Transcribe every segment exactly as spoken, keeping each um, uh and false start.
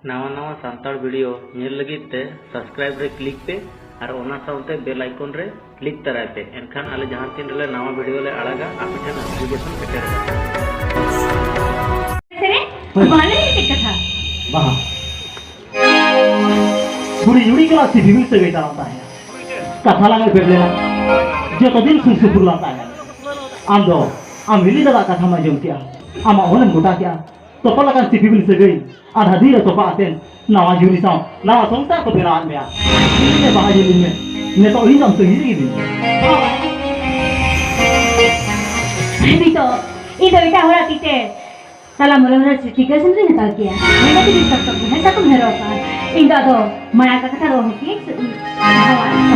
ᱱᱟᱣᱟ ᱱᱟᱣᱟ ᱥᱟᱱᱛᱟᱲ ᱵᱷᱤᱰᱤᱭᱳ ᱧᱮᱞ ᱞᱟᱹᱜᱤᱫ ᱛᱮ subscribe ᱨᱮ click ᱯᱮ ᱟᱨ ᱚᱱᱟ ᱥᱟᱶᱛᱮ bell icon ᱨᱮ click ᱛᱟᱨᱟᱭ ᱯᱮ᱾ ᱮᱱᱠᱷᱟᱱ ᱟᱞᱮ ᱡᱟᱦᱟᱸ ᱛᱤᱱ ᱨᱮᱞᱮ ᱱᱟᱣᱟ ᱵᱷᱤᱰᱤᱭᱳ ᱞᱮ ᱟᱲᱟᱜᱟ, ᱟᱯᱮ ᱴᱷᱮᱱ notification ᱥᱮᱴᱮᱨᱚᱜᱼᱟ᱾ ᱥᱮᱨᱮᱧ? ᱦᱳᱭ᱾ ᱵᱟᱞᱮ ᱪᱮᱫ ᱠᱟᱛᱷᱟ? ᱵᱟᱦᱟ᱾ ᱠᱩᱲᱤ ᱡᱩᱲᱤ ᱠᱟᱱᱟ ᱥᱤᱵᱤᱞ ᱥᱟᱹᱜᱟᱹᱭ ᱛᱟᱲᱟᱢ ᱛᱟᱦᱮᱸᱱᱟ᱾ ᱠᱟᱛᱷᱟ ᱞᱟᱝ ᱮᱯᱮᱢ ᱞᱮᱱᱟ᱾ ᱡᱚᱛᱚ ᱫᱤᱱ ᱥᱩᱨ ᱥᱩᱯᱩᱨ ᱞᱟᱝ ᱛᱟᱦᱮᱸᱱᱟ᱾ ᱟᱢ ᱫᱚ ᱟᱢ ᱦᱤᱞᱤ ᱫᱟᱫᱟ ᱠᱟᱛᱷᱟᱢ ᱟᱸᱡᱚᱢ ᱠᱮᱜᱼᱟ᱾ ᱟᱢᱟᱜ ᱢᱚᱱᱮᱢ ᱜᱚᱴᱟ ᱠᱮᱜᱼᱟ᱾ ᱛᱚᱯᱟ ᱞᱮᱠᱟᱱ ᱥᱤᱯᱤᱵᱤᱞ ᱥᱟᱹᱜᱟᱹᱭ ᱟᱨ ᱦᱟᱹᱫᱤ ᱨᱮ ᱛᱚᱯᱟ ᱟᱛᱮᱱ ᱱᱟᱣᱟ ᱡᱩᱨᱤ ᱥᱟᱶ ᱱᱟᱣᱟ ᱥᱚᱝᱥᱟᱨ ᱠᱚ ᱵᱮᱱᱟᱣᱟᱫ ᱢᱮᱭᱟ᱾ ᱤᱧ ᱫᱚ ᱵᱟᱦᱟ ᱧᱮᱞᱤᱧ ᱢᱮ, ᱱᱤᱛᱚᱜ ᱤᱧ ᱫᱚ ᱟᱢ ᱛᱟᱹᱜᱤ ᱨᱮᱜᱮ ᱢᱤᱱᱟᱹᱧᱟ᱾ ᱱᱤᱛᱚᱜ ᱤᱧ ᱫᱚ ᱮᱴᱟᱜ ᱦᱚᱲᱟᱜ ᱛᱤ ᱛᱮ ᱛᱟᱞᱟ ᱢᱟᱞᱟ ᱦᱚᱲᱟᱜ ᱥᱤᱴᱤ ᱜᱮᱥ ᱤᱧ ᱦᱟᱛᱟᱣ ᱠᱮᱭᱟ᱾ ᱢᱮᱱ ᱠᱟᱛᱮ ᱤᱧ ᱥᱟᱵ ᱠᱟᱜ ᱢᱮ, ᱦᱮᱸ, ᱥᱟᱵ ᱠᱟᱜ ᱢᱮ, ᱦᱮᱨᱚᱜ ᱠᱟᱜᱼᱟ᱾ ᱤᱧ ᱫᱚ ᱟᱫᱚ ᱢᱟᱭᱟ ᱠᱟᱛᱷᱟ ᱨᱚᱲ ᱦᱚᱸ ᱠᱤ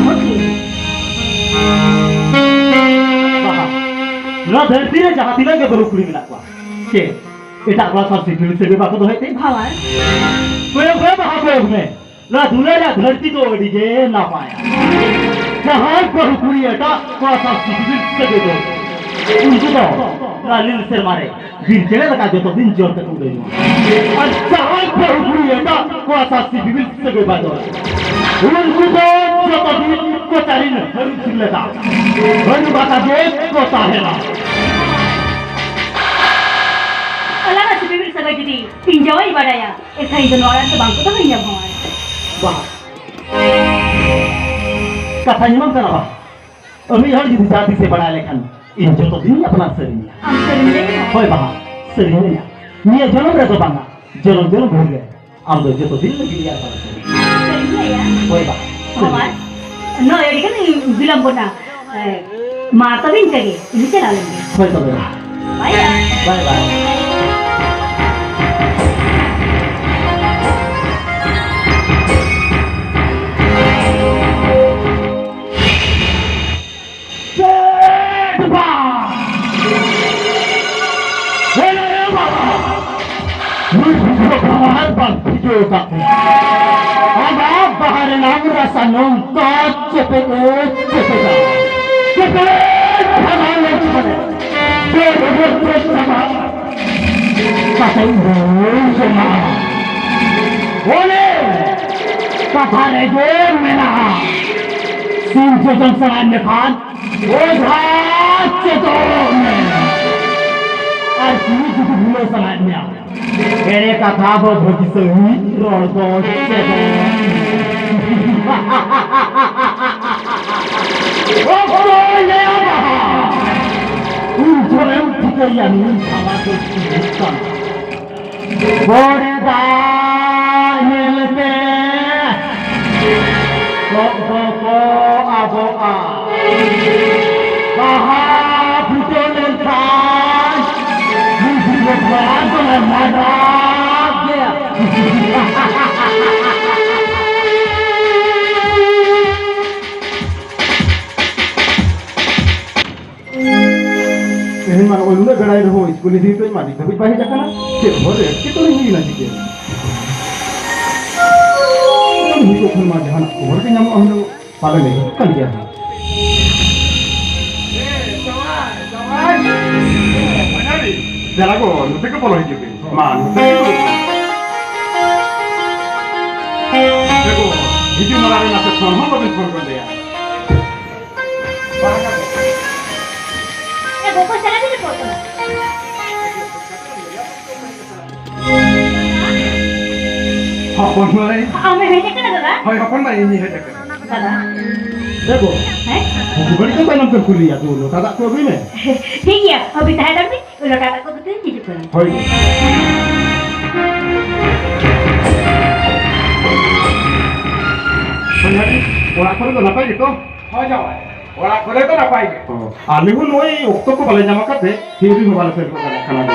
ᱦᱚᱲ ᱠᱤ? ᱵᱟᱦᱟ, ᱱᱚᱣᱟ ᱫᱷᱟᱹᱨᱛᱤ ᱨᱮ ᱡᱟᱦᱟᱸ ᱛᱤᱱᱟᱹᱜ ᱜᱮ ᱵᱟᱹᱦᱩ ᱠᱩᱲᱤ ᱢᱮᱱᱟᱜ ᱠᱚᱣᱟ, ᱪᱮᱫ ᱮᱴᱟᱜ ᱠᱚᱲᱟ ᱥᱟᱶ ᱥᱤᱯᱤᱞ ᱥᱟᱹᱜᱟᱹᱭ ᱵᱟᱠᱚ ᱫᱚᱦᱚᱭ ᱛᱮ? ᱵᱷᱟᱣᱟᱨ᱾ ᱠᱚᱭᱚᱜ ᱢᱮ ᱵᱟᱦᱟ, ᱠᱚᱭᱚᱜ ᱢᱮ᱾ ᱱᱚᱣᱟ ᱫᱩᱞᱟᱹᱲ ᱨᱮᱭᱟᱜ ᱫᱷᱟᱹᱨᱛᱤ ᱫᱚ ᱟᱹᱰᱤ ᱜᱮ ᱱᱟᱯᱟᱭᱟ᱾ ᱡᱟᱦᱟᱸᱭ ᱵᱟᱹᱦᱩ ᱠᱩᱲᱤ ᱮᱴᱟᱜ ᱠᱚᱲᱟ ᱥᱟᱶ ᱥᱤᱯᱤᱞ ᱥᱟᱹᱜᱟᱹᱭ ᱫᱚ, ᱩᱱᱠᱩ ᱫᱚ ᱱᱚᱣᱟ ᱞᱤᱞ ᱥᱮᱨᱢᱟ ᱨᱮ ᱵᱤᱨ ᱪᱮᱬᱮ ᱞᱮᱠᱟ ᱡᱚᱛᱚ ᱫᱤᱱ ᱡᱤᱭᱚᱱ ᱛᱮᱠᱚ ᱩᱰᱟᱹᱣᱟ᱾ ᱟᱨ ᱡᱟᱦᱟᱸᱭ ᱵᱟᱹᱦᱩ ᱠᱩᱲᱤ ᱮᱴᱟᱜ ᱠᱚᱲᱟ ᱥᱟᱶ ᱥᱤᱯᱤᱞ ᱥᱟᱹᱜᱟᱹᱭ ᱵᱟᱭ ᱫᱚᱦᱚᱭᱟ, ᱩᱱᱠᱩ ᱫᱚ ᱡᱚᱛᱚ ᱫᱤᱱ ᱠᱚᱪᱟᱨᱤᱱ ᱦᱟᱹᱨᱩᱵ ᱥᱩᱨ ᱞᱮᱠᱟ ᱦᱟᱹᱨᱩᱵ ᱟᱠᱟᱫ ᱜᱮ ᱠᱚ ᱛᱟᱦᱮᱱᱟ᱾ ᱟᱞᱟᱝᱟᱜ ᱥᱤᱯᱤᱵᱤᱞ ᱥᱟᱹᱜᱟᱹᱭ ᱡᱩᱫᱤ ᱤᱧ ᱡᱟᱶᱟᱭ ᱵᱟᱰᱟᱭᱟ, ᱮᱱᱠᱷᱟᱱ ᱤᱧ ᱫᱚ ᱱᱚᱣᱟ ᱚᱲᱟᱜ ᱨᱮᱫᱚ ᱵᱟᱝ ᱠᱚ ᱫᱚᱦᱚᱧᱟ, ᱵᱷᱟᱣᱟᱨ᱾ ᱵᱟᱦᱟ, ᱠᱟᱛᱷᱟᱧ ᱮᱢᱟᱢ ᱠᱟᱱᱟ, ᱵᱟᱦᱟ᱾ ᱟᱢᱤᱡ ᱦᱚᱲ ᱡᱩᱫᱤ ᱡᱟᱦᱟᱸ ᱛᱤᱥᱮ ᱵᱟᱲᱟᱭ ᱞᱮᱠᱷᱟᱱ, ᱤᱧ ᱡᱚᱛᱚ ᱫᱤᱱ ᱟᱯᱱᱟᱨ ᱥᱟᱹᱨᱤᱧᱟ᱾ ᱟᱢ ᱥᱟᱹᱨᱤᱢ ᱞᱟᱹᱭᱟ? ᱦᱳᱭ ᱵᱟᱦᱟ, ᱥᱟᱹᱨᱤᱧ ᱞᱟᱹᱭᱟ᱾ ᱱᱤᱭᱟᱹ ᱡᱚᱱᱚᱢ ᱨᱮᱫᱚ ᱵᱟᱝᱟ, ᱡᱚᱱᱚᱢ ᱡᱚᱱᱚᱢ ᱵᱷᱳᱨ ᱨᱮ ᱟᱢ ᱫᱚ ᱡᱚᱛᱚ ᱫᱤᱱ ᱞᱟᱹᱜᱤᱫ ᱤᱧᱟᱜ ᱟᱯᱱᱟᱨ ᱥᱟᱹᱨᱤ᱾ ᱥᱟᱹᱨᱤᱧ ᱞᱟᱹᱭᱟ? ᱦᱳᱭ ᱵᱟᱦᱟ, ᱥᱟᱹᱨᱤ᱾ ᱵᱟᱵᱟ, ᱱᱚᱜᱼᱚᱭ ᱟᱹᱰᱤ ᱜᱟᱱ ᱵᱤᱞᱚᱢ ᱜᱚᱫ ᱱᱟ᱾ ᱮ, ᱢᱟ ᱛᱚᱵᱮ ᱤᱱᱠᱟᱹ ᱜᱮ, ᱤᱧ ᱪᱟᱞᱟᱣ ᱞᱮᱱ ᱜᱮ᱾ ᱦᱳᱭ ᱛᱚᱵᱮ᱾ ᱵᱟᱭ ᱵᱟᱭ᱾ ᱵᱟᱭ ᱵᱟᱭ᱾ ᱥᱮᱴ ᱵᱟ! ᱦᱮᱞᱳ ᱵᱟᱵᱟ! ᱱᱩᱭ ᱵᱩᱰᱷᱟᱹ ᱵᱟᱦᱟᱨ ᱵᱟᱝ ᱴᱷᱤᱠᱟᱹ ᱟᱠᱟᱫ ᱢᱮᱭᱟ᱾ ᱟᱢᱟᱜ ᱵᱟᱦᱟ ᱨᱮᱱᱟᱜ ᱨᱟᱥᱟ ᱱᱚᱝᱠᱟ ᱪᱮᱯᱮᱫ ᱮ ᱪᱮᱯᱮᱫᱟ᱾ ᱪᱮᱯᱮᱫ ᱫᱷᱟᱨᱟ ᱞᱮᱱᱠᱷᱟᱱᱮ ᱵᱮᱨ ᱵᱮᱨ ᱛᱮ ᱪᱟᱵᱟᱜᱼᱟ᱾ ᱠᱟᱛᱮ ᱨᱩᱣᱟᱹᱲ ᱡᱚᱝᱟ᱾ ᱚᱱᱮ ᱠᱟᱛᱷᱟ ᱨᱮᱜᱮ ᱢᱮᱱᱟᱜᱼᱟ, ᱥᱤᱢ ᱪᱮᱛᱚᱱ ᱥᱟᱱᱟᱭᱮᱫ ᱢᱮᱠᱷᱟᱱ ᱚᱡᱷᱟ ᱪᱮᱛᱚᱱ ᱢᱮ, ᱟᱨ ᱠᱩᱲᱤ ᱡᱩᱫᱤ ᱵᱷᱩᱞᱟᱹᱣ ᱥᱟᱱᱟᱭᱮᱫ ᱢᱮᱭᱟ, ᱮᱲᱮ ᱠᱟᱛᱷᱟ ᱫᱚ ᱵᱷᱟᱹᱜᱤ ᱥᱟᱹᱦᱤᱡ ᱨᱚᱲ ᱫᱚ ᱪᱮᱫᱚᱜ ᱢᱮ᱾ ᱚᱠᱛᱚᱭ ᱞᱟᱹᱭᱟᱢᱟ, ᱩᱱ ᱡᱚᱦᱚᱜ ᱮᱢ ᱴᱷᱤᱠᱟᱹᱭᱟ ᱱᱩᱭ ᱥᱟᱞᱟ ᱫᱚ ᱪᱤᱞᱤ ᱠᱟᱱᱟ᱾ ᱵᱚᱰᱮ ᱫᱟᱜ ᱧᱮᱞ ᱛᱮ ᱠᱚᱠ ᱫᱚᱠᱚ ᱟᱵᱚᱜᱼᱟ᱾ ᱵᱟᱦᱟ ᱯᱷᱩᱴᱟᱹᱣ ᱞᱮᱱᱠᱷᱟᱱ ᱢᱩᱡᱷᱤ ᱵᱟᱯᱞᱟ ᱫᱚᱞᱮ ᱢᱟᱰᱟᱣ ᱜᱮᱭᱟ᱾ ᱛᱮᱦᱮᱧ ᱢᱟ ᱱᱚᱜᱼᱚᱭ ᱱᱩᱱᱟᱹᱜ ᱵᱮᱲᱟᱭ ᱨᱮᱦᱚᱸ ᱥᱠᱩᱞ ᱤᱫᱤ ᱦᱚᱴᱚᱭ ᱢᱟ ᱱᱤᱛ ᱫᱷᱟᱹᱵᱤᱡ ᱵᱟᱭ ᱦᱮᱡ ᱟᱠᱟᱱᱟ᱾ ᱪᱮᱫ ᱦᱚᱨ ᱨᱮ ᱮᱴᱠᱮᱴᱚᱬᱮ ᱦᱩᱭ ᱮᱱᱟ ᱪᱤᱠᱟᱹ? ᱱᱩᱭ ᱠᱚ ᱠᱷᱚᱱ ᱢᱟ ᱡᱟᱦᱟᱱᱟᱜ ᱠᱷᱚᱵᱚᱨ ᱜᱮ ᱧᱟᱢᱚᱜᱼᱟ ᱦᱩᱱᱟᱹᱝ, ᱯᱟᱞᱮᱱ ᱮ ᱦᱤᱡᱩᱜ ᱠᱟᱱ ᱜᱮᱭᱟ ᱦᱟᱸᱜ᱾ ᱫᱮᱞᱟ ᱜᱚ, ᱱᱚᱛᱮ ᱜᱮ ᱵᱚᱞᱚ ᱦᱤᱡᱩᱜ ᱵᱤᱱ᱾ ᱢᱟ, ᱱᱚᱛᱮ ᱜᱮ ᱫᱩᱲᱩᱵ ᱵᱤᱱ᱾ ᱮ ᱜᱚ, ᱦᱤᱡᱩᱜ ᱢᱟᱲᱟᱝ ᱨᱮ ᱱᱟᱥᱮ ᱯᱷᱳᱱ ᱦᱚᱸ ᱵᱟᱵᱤᱱ ᱯᱷᱳᱱ ᱜᱚᱫ ᱞᱮᱭᱟ᱾ ᱮ ᱜᱚ, ᱚᱠᱚᱭ ᱥᱟᱞᱟᱜ ᱵᱤᱱ ᱨᱚᱯᱚᱲ ᱠᱟᱱᱟ? ᱦᱚᱯᱚᱱ ᱢᱟᱹᱭ᱾ ᱟᱢᱮᱢ ᱦᱮᱡ ᱟᱠᱟᱱᱟ ᱫᱟᱫᱟ? ᱦᱳᱭ, ᱦᱚᱯᱚᱱ ᱢᱟᱹᱭ, ᱤᱧᱤᱧ ᱦᱮᱡ ᱟᱠᱟᱱᱟ᱾ ᱫᱟᱫᱟ᱾ ᱮ ᱜᱚ, ᱦᱮᱸ? ᱵᱟᱹᱵᱩ ᱜᱟᱹᱰᱤ ᱫᱚ ᱛᱟᱭᱱᱚᱢ ᱛᱮᱢ ᱠᱩᱞᱤᱭᱟ, ᱫᱩ ᱞᱚᱴᱟ ᱫᱟᱜ ᱠᱚ ᱟᱹᱜᱩᱭ ᱢᱮ᱾ ᱴᱷᱤᱠ ᱜᱮᱭᱟ, ᱟᱹᱵᱤᱱ ᱛᱟᱦᱮᱸ ᱦᱟᱛᱟᱲ ᱵᱤᱱ, ᱞᱚᱴᱟ ᱫᱟᱜ ᱠᱚ ᱠᱟᱛᱮ ᱦᱤᱡᱩᱜ ᱠᱟᱱᱟ᱾ ᱦᱳᱭ ᱜᱚ᱾ ᱦᱳᱭ, ᱦᱟᱹᱱᱤ, ᱚᱲᱟᱜ ᱠᱚᱨᱮ ᱫᱚ ᱱᱟᱯᱟᱭ ᱜᱮᱛᱚ? ᱦᱳᱭ ᱡᱟᱶᱟᱭ, ᱚᱲᱟᱜ ᱠᱚᱨᱮ ᱫᱚ ᱱᱟᱯᱟᱭ ᱜᱮ᱾ ᱚ, ᱟᱞᱮ ᱦᱚᱸ ᱱᱚᱜᱼᱚᱭ ᱚᱠᱛᱚ ᱠᱚ ᱵᱟᱞᱮ ᱧᱟᱢ ᱟᱠᱟᱫ ᱛᱮ ᱛᱤᱨᱤ ᱦᱚᱸ ᱵᱟᱞᱮ ᱥᱮᱱ ᱠᱚᱜ ᱠᱟᱱᱟ ᱠᱟᱱᱟ ᱫᱚ᱾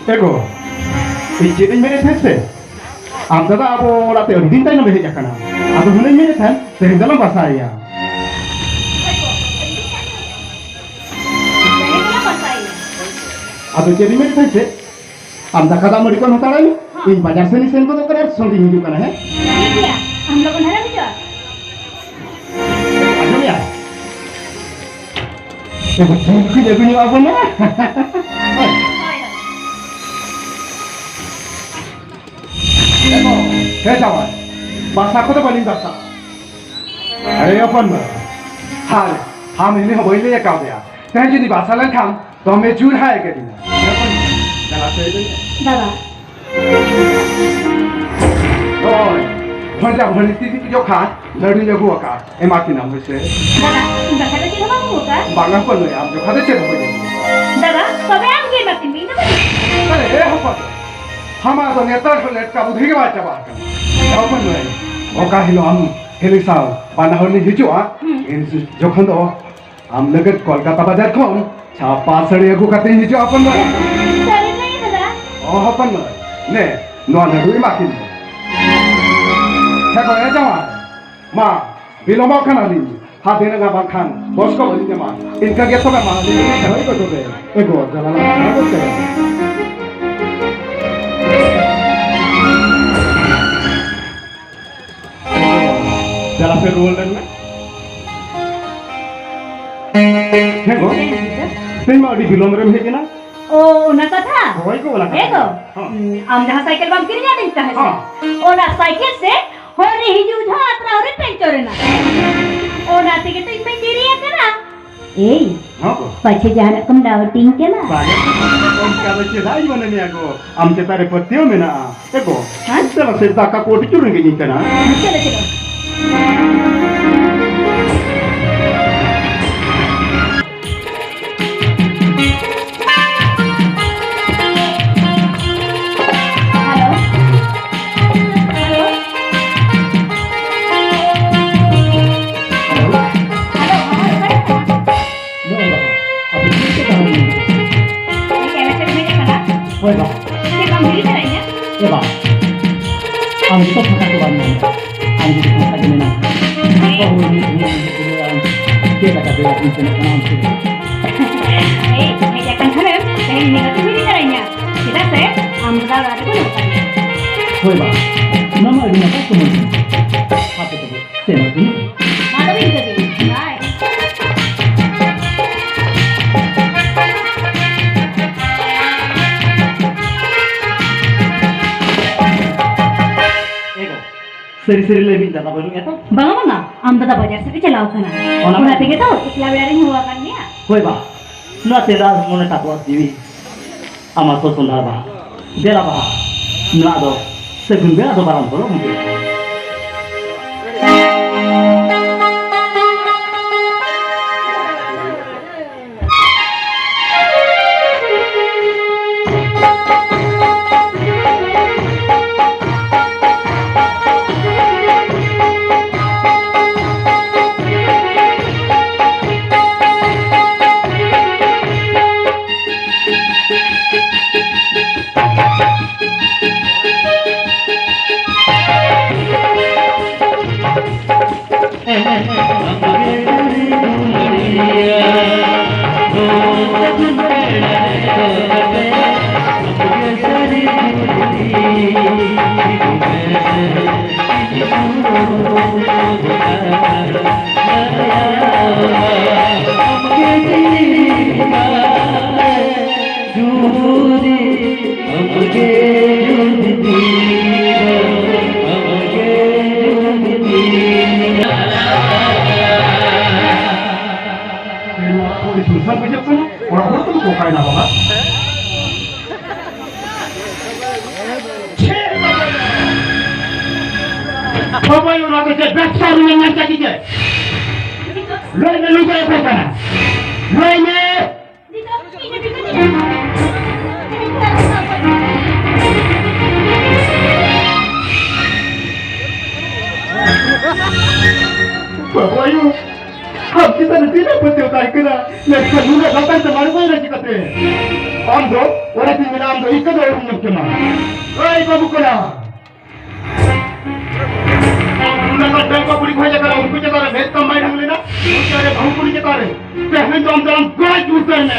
ᱮ ᱜᱚ, ᱤᱧ ᱪᱮᱫ ᱤᱧ ᱢᱮᱱᱮᱫ ᱛᱟᱦᱮᱸᱫ ᱥᱮ? ᱟᱢ ᱫᱟᱫᱟ ᱟᱵᱚ ᱚᱲᱟᱜ ᱛᱮ ᱟᱹᱰᱤ ᱫᱤᱱ ᱛᱟᱭᱱᱚᱢ ᱮ ᱦᱮᱡ ᱟᱠᱟᱱᱟ᱾ ᱟᱫᱚ ᱦᱩᱱᱟᱹᱧ ᱢᱮᱱᱮᱫ ᱛᱟᱦᱮᱸᱫ, ᱛᱮᱦᱮᱧ ᱫᱚᱞᱟᱝ ᱵᱟᱥᱟᱭᱮᱭᱟ᱾ ᱟᱫᱚ ᱪᱮᱫ ᱤᱧ ᱢᱮᱱᱮᱫ ᱛᱟᱦᱮᱸᱫ ᱪᱮᱫ? ᱟᱢ ᱫᱟᱠᱟ ᱫᱟᱜ ᱢᱟᱹᱰᱤ ᱠᱚ ᱦᱟᱛᱟᱲᱟᱭ ᱢᱮ᱾ ᱦᱚᱸ᱾ ᱤᱧ ᱵᱟᱡᱟᱨ ᱥᱮᱱ ᱤᱧ ᱥᱮᱱ ᱜᱚᱫᱚᱜ ᱠᱟᱱᱟ ᱟᱨ ᱥᱚᱸᱜᱮᱧ ᱦᱤᱡᱩᱜ ᱠᱟᱱᱟ, ᱦᱮᱸ? ᱴᱷᱤᱠ ᱜᱮᱭᱟ, ᱟᱢ ᱞᱚᱜᱚᱱ ᱫᱷᱟᱨᱟ ᱦᱤᱡᱩᱜᱼᱟ᱾ ᱟᱸᱡᱚᱢᱮᱭᱟ? ᱮ ᱵᱟᱵᱟ, ᱴᱷᱤᱠ ᱜᱮ ᱟᱹᱜᱩ ᱧᱚᱜ ᱟᱵᱚᱱᱟ᱾ ᱦᱳᱭ, ᱦᱳᱭ᱾ ᱦᱮᱸ ᱡᱟᱶᱟᱭ, ᱵᱟᱥᱟ ᱠᱚᱫᱚ ᱵᱟᱹᱞᱤᱧ ᱵᱟᱥᱟ᱾ ᱟᱨᱮ ᱦᱚᱯᱚᱱ ᱵᱟ, ᱦᱟᱨ, ᱟᱢ ᱦᱤᱞᱤ ᱦᱚᱸ ᱵᱟᱹᱧ ᱞᱟᱹᱭ ᱟᱠᱟᱣᱫᱮᱭᱟ᱾ ᱛᱮᱦᱮᱧ ᱡᱩᱫᱤ ᱵᱟᱥᱟ ᱞᱮᱱᱠᱷᱟᱱ ᱫᱚᱢᱮ ᱡᱳᱨ ᱦᱟᱭ ᱠᱟᱹᱫᱤᱧᱟ᱾ ᱫᱟᱫᱟ᱾ ᱦᱳᱭ, ᱵᱷᱚᱡᱟ ᱵᱷᱟᱹᱲᱤ ᱛᱤ ᱡᱚᱠᱷᱟ ᱞᱟᱹᱰᱩᱧ ᱟᱹᱜᱩ ᱟᱠᱟᱫ, ᱮᱢᱟ ᱠᱤᱱᱟᱢ ᱦᱳᱭ ᱥᱮ᱾ ᱫᱟᱫᱟ, ᱤᱧ ᱵᱟᱠᱷᱨᱟ ᱫᱚ ᱪᱮᱫ ᱦᱚᱸ ᱵᱟᱢ ᱟᱹᱜᱩ ᱟᱠᱟᱫ? ᱵᱟᱝᱟ ᱦᱚᱯᱚᱱ ᱢᱟᱹᱭ, ᱟᱢ ᱡᱚᱠᱷᱟ ᱫᱚ ᱪᱮᱫ ᱦᱚᱸ ᱵᱟᱹᱧ ᱟᱹᱜᱩ ᱟᱠᱟᱫ᱾ ᱫᱟᱫᱟ, ᱛᱚᱵᱮ ᱟᱢ ᱜᱮ ᱮᱢᱟ ᱠᱤᱱ ᱢᱮ, ᱤᱧ ᱫᱚ ᱵᱟᱹᱧ ᱟᱹᱜᱩ ᱟᱠᱟᱫ᱾ ᱟᱨᱮ, ᱮ ᱦᱚᱯᱚᱱ, ᱦᱟᱢᱟ ᱫᱚ ᱱᱮᱛᱟᱨ ᱦᱚᱸ ᱞᱮᱴᱠᱟ ᱵᱩᱫᱷᱤ ᱜᱮ ᱵᱟᱭ ᱪᱟᱵᱟ ᱟᱠᱟᱱᱟ᱾ ᱮ ᱦᱚᱯᱚᱱ ᱢᱟᱹᱭ, ᱚᱠᱟ ᱦᱤᱞᱳᱜ ᱟᱢ ᱦᱤᱞᱤ ᱥᱟᱶ ᱵᱟᱱᱟ ᱦᱚᱲ ᱞᱤᱧ ᱦᱤᱡᱩᱜᱼᱟ, ᱦᱩᱸ᱾ ᱤᱱ ᱡᱚᱠᱷᱚᱱ ᱫᱚ ᱟᱢ ᱞᱟᱹᱜᱤᱫ ᱠᱳᱞᱠᱟᱛᱟ ᱵᱟᱡᱟᱨ ᱠᱷᱚᱱ ᱪᱷᱟᱯᱟ ᱥᱟᱹᱲᱤ ᱟᱹᱜᱩ ᱠᱟᱛᱮᱧ ᱦᱤᱡᱩᱜᱼᱟ, ᱦᱚᱯᱚᱱ ᱢᱟᱹᱭ᱾ ᱥᱟᱹᱨᱤ ᱜᱮ ᱫᱟᱫᱟ? ᱚ, ᱦᱚᱯᱚᱱ ᱢᱟᱹᱭ, ᱱᱮ, ᱱᱚᱣᱟ ᱞᱟᱹᱰᱩ ᱮᱢᱟ ᱠᱤᱱ ᱢᱮ᱾ ᱦᱮᱸ ᱜᱚ, ᱮ ᱡᱟᱶᱟᱭ, ᱢᱟ, ᱵᱤᱞᱚᱢᱚᱜ ᱠᱟᱱᱟᱞᱤᱧ᱾ ᱦᱟᱛ ᱫᱤᱱ ᱨᱮᱱᱟᱜ ᱵᱟᱝᱠᱷᱟᱱ ᱵᱚᱥ ᱠᱚ ᱵᱟᱹᱞᱤᱧ ᱧᱟᱢᱟ᱾ ᱤᱱᱠᱟᱹ ᱜᱮ ᱛᱚᱵᱮ, ᱢᱟ, ᱟᱹᱞᱤᱧ ᱫᱚᱞᱤᱧ ᱪᱟᱞᱟᱜ ᱠᱟᱱᱟ ᱛᱚᱵᱮ᱾ ᱮ ᱜᱚ, ᱡᱟᱞᱟ ᱞᱟᱜᱟᱣ ᱠᱟᱱᱟ ᱛᱚᱵᱮ᱾ ᱫᱮᱞᱟ ᱥᱮ ᱨᱩᱣᱟᱹᱲ ᱞᱮᱱ ᱢᱮ᱾ ᱦᱮᱸ ᱜᱚ, ᱛᱮᱦᱮᱧ ᱢᱟ ᱟᱹᱰᱤ ᱵᱤᱞᱚᱢ ᱨᱮᱢ ᱦᱮᱡ ᱮᱱᱟ᱾ ᱚ, ᱚᱱᱟ ᱠᱟᱛᱷᱟ? ᱦᱳᱭ ᱜᱚ, ᱚᱱᱟ ᱠᱟᱛᱷᱟ᱾ ᱦᱮᱸ ᱜᱚ, ᱦᱚᱸ᱾ ᱩᱸ, ᱟᱢ ᱡᱟᱦᱟᱸ ᱥᱟᱭᱠᱮᱞ ᱵᱟᱢ ᱠᱤᱨᱤᱧ ᱟᱹᱫᱤᱧ ᱛᱟᱦᱮᱸᱫ ᱥᱮ? ᱦᱚᱸ᱾ ᱚᱱᱟ ᱥᱟᱭᱠᱮᱞ ᱥᱮ ᱦᱚᱨ ᱨᱮ ᱦᱤᱡᱩᱜ ᱡᱚᱦᱚᱜ ᱟᱛᱨᱟ ᱨᱮ ᱯᱮᱱᱪᱚᱨ ᱮᱱᱟ᱾ ᱚᱱᱟ ᱛᱮᱜᱮ ᱛᱚ ᱤᱧ ᱢᱟᱧ ᱫᱮᱨᱤ ᱟᱠᱟᱱᱟ᱾ ᱮᱭ, ᱦᱚᱸ ᱜᱚ᱾ ᱯᱟᱪᱷᱮ ᱡᱟᱦᱟᱱᱟᱜ ᱠᱚᱢ ᱰᱟᱣᱴᱤᱧ ᱠᱟᱱᱟ? ᱵᱟᱝ, ᱚᱱᱠᱟ ᱫᱚ ᱪᱮᱫᱟᱜ ᱤᱧ ᱢᱚᱱᱮ ᱢᱮᱭᱟ ᱜᱚ? ᱟᱢ ᱪᱮᱛᱟᱱ ᱨᱮ ᱯᱟᱹᱛᱭᱟᱹᱣ ᱢᱮᱱᱟᱜᱼᱟ᱾ ᱮ ᱜᱚ, ᱦᱮᱸ? ᱫᱮᱞᱟ ᱥᱮ, ᱫᱟᱠᱟ ᱠᱚ ᱟᱹᱰᱤ ᱡᱳᱨ ᱨᱮᱸᱜᱮᱡ ᱤᱧ ᱠᱟᱱᱟ᱾ ᱪᱚᱞᱚ, ᱪᱚᱞᱚ᱾ Hello. Hello. Hello. Hello, hello, ᱚᱠᱟᱨᱮ ᱢᱮᱱᱟᱢᱟ? ᱱᱚᱜᱼᱚᱭ ᱵᱟᱵᱟ, ᱟᱯᱮ ᱴᱷᱤᱠ ᱜᱮ ᱛᱟᱦᱮᱸ ᱞᱮᱱᱟ᱾ ᱦᱮᱸ, ᱮᱱᱮᱡ ᱥᱮᱨᱮᱧ ᱦᱩᱭᱩᱜ ᱠᱟᱱᱟ᱾ ᱦᱳᱭ ᱵᱟᱵᱟ᱾ ᱪᱮᱫ ᱵᱟᱢ ᱦᱤᱨᱤ ᱛᱟᱨᱟᱭᱤᱧᱟ? ᱮ ᱵᱟ, ᱟᱢ ᱜᱮᱛᱚ ᱯᱷᱟᱸᱠᱟ ᱠᱚ ᱵᱟᱢ ᱧᱟᱢ ᱮᱫᱟ᱾ ᱟᱢ ᱡᱩᱫᱤ ᱯᱷᱟᱸᱠᱟ ᱜᱮ ᱢᱮᱱᱟᱢ, ᱦᱮᱸ᱾ ᱛᱚ ᱦᱳᱭ, ᱱᱤᱛ ᱦᱚᱸ ᱟᱢ ᱜᱤᱫᱽᱨᱟᱹ ᱟᱢ ᱪᱮᱫ ᱞᱮᱠᱟ ᱵᱮᱲᱟ ᱠᱷᱚᱱ ᱥᱮᱱᱚᱜ ᱠᱟᱱᱟ ᱟᱢ ᱴᱷᱮᱱ? ᱮᱭ, ᱦᱮᱡ ᱟᱠᱟᱱ ᱠᱷᱟᱱᱮᱢ, ᱤᱧ ᱱᱤᱭᱟᱹ ᱠᱟᱛᱮ ᱵᱟᱹᱧ ᱪᱟᱞᱟᱜ ᱤᱧ ᱦᱟᱸᱜ᱾ ᱪᱮᱫᱟᱜ ᱥᱮ ᱟᱢ ᱫᱟᱫᱟ ᱚᱲᱟᱜ ᱨᱮ ᱵᱟᱹᱱᱩᱜ ᱟᱠᱟᱫ ᱢᱮᱭᱟ᱾ ᱦᱳᱭ ᱵᱟ, ᱱᱚᱣᱟ ᱢᱟ ᱟᱹᱰᱤ ᱱᱟᱯᱟᱭ ᱥᱚᱢᱚᱭ ᱠᱟᱱᱟ᱾ ᱦᱟᱯᱮ ᱛᱚᱵᱮ, ᱥᱮᱱᱚᱜ ᱠᱟᱹᱱᱟᱹᱧ᱾ ᱢᱟ ᱛᱚᱵᱮ ᱤᱱᱠᱟᱹ ᱜᱮ᱾ ᱵᱟᱭ᱾ ᱮ ᱜᱚ, ᱥᱟᱹᱨᱤ ᱥᱟᱹᱨᱤ ᱞᱟᱹᱭ ᱵᱤᱱ, ᱫᱟᱫᱟ ᱵᱟᱹᱱᱩᱜ ᱮᱭᱟ ᱛᱚ? ᱵᱟᱝᱟ, ᱵᱟᱝᱟ, ᱟᱢ ᱫᱟᱫᱟ ᱵᱟᱡᱟᱨ ᱥᱮᱫ ᱮ ᱪᱟᱞᱟᱣ ᱠᱟᱱᱟ᱾ ᱚᱱᱟ ᱚᱱᱟ ᱢᱟ ᱛᱮᱜᱮ ᱛᱚ ᱮᱠᱞᱟ ᱵᱮᱲᱟ ᱨᱤᱧ ᱦᱚᱦᱚ ᱟᱠᱟᱫ ᱢᱮᱭᱟ᱾ ᱦᱳᱭ ᱵᱟ, ᱱᱚᱣᱟ ᱛᱮᱫᱟ ᱢᱚᱱᱮ ᱛᱟᱠᱚᱣᱟ ᱡᱤᱣᱤ᱾ ᱟᱢᱟᱜ ᱥᱚᱥᱚᱱᱫᱷᱟᱲ ᱵᱟᱦᱟ, ᱫᱮᱞᱟ ᱵᱟᱦᱟ, ᱱᱚᱣᱟ ᱫᱚ ᱥᱟᱹᱜᱩᱱ ᱵᱮᱲᱟ ᱫᱚ ᱵᱟᱨᱟᱢ ᱵᱚᱞᱚ ᱢᱩᱪᱟᱹᱫ᱾ ᱱᱚᱣᱟ ᱠᱚ ᱟᱹᱰᱤ ᱥᱚᱝᱥᱟᱨ ᱵᱩᱡᱷᱟᱹᱜ ᱠᱟᱱᱟ᱾ ᱚᱲᱟᱜ ᱦᱚᱲ ᱠᱚᱫᱚ ᱠᱚ ᱚᱠᱟᱭᱮᱱᱟ ᱵᱟᱵᱟ? ᱵᱟᱵᱟ, ᱚᱱᱟ ᱫᱚ ᱪᱮᱫ ᱵᱮᱵᱽᱥᱟ ᱨᱮᱱᱟᱜ ᱧᱮᱞ ᱪᱟᱹᱠᱤ ᱪᱮᱫ? ᱞᱟᱹᱭ ᱢᱮ, ᱱᱩᱭ ᱫᱚ ᱚᱠᱚᱭ ᱠᱟᱱᱟ? ᱞᱟᱹᱭ ᱢᱮ᱾ ᱵᱟᱵᱟ ᱟᱭᱳ, ᱟᱢ ᱪᱮᱛᱟᱱ ᱨᱮ ᱛᱤᱱᱟᱹᱜ ᱯᱟᱹᱛᱭᱟᱹᱣ ᱛᱟᱦᱮᱸ ᱠᱟᱱᱟ, ᱢᱮᱱᱠᱷᱟᱱ ᱱᱩᱱᱟᱹᱜ ᱞᱟᱛᱟᱨ ᱛᱮᱢ ᱟᱬᱜᱚᱭᱮᱱᱟ ᱪᱤᱠᱟᱹᱛᱮ? ᱟᱢ ᱫᱚ, ᱚᱱᱟᱛᱤᱧ ᱢᱮᱱᱟ, ᱟᱢ ᱫᱚ ᱤᱠᱟᱹ ᱫᱚ ᱟᱹᱣᱨᱤᱢ ᱧᱟᱢ ᱠᱮᱢᱟ᱾ ᱮᱭ ᱵᱟᱹᱵᱩ ᱠᱚᱲᱟ, ᱩᱱᱟᱹᱜ ᱜᱟᱱ ᱰᱟᱹᱝᱜᱩᱣᱟᱹ ᱠᱩᱲᱤ ᱠᱚ ᱦᱮᱡ ᱟᱠᱟᱱᱟ, ᱩᱱᱠᱩ ᱪᱮᱛᱟᱱ ᱨᱮ ᱢᱮᱫ ᱛᱟᱢ ᱵᱟᱭ ᱰᱷᱟᱝ ᱞᱮᱱᱟ? ᱩᱱᱠᱩ ᱨᱮ ᱵᱟᱹᱦᱩ ᱠᱩᱲᱤ ᱪᱮᱛᱟᱱ ᱨᱮ ᱛᱮᱦᱮᱧ ᱫᱚ ᱟᱢ ᱫᱚ ᱟᱢ ᱜᱚᱡ ᱩᱛᱟᱹᱨ ᱢᱮ᱾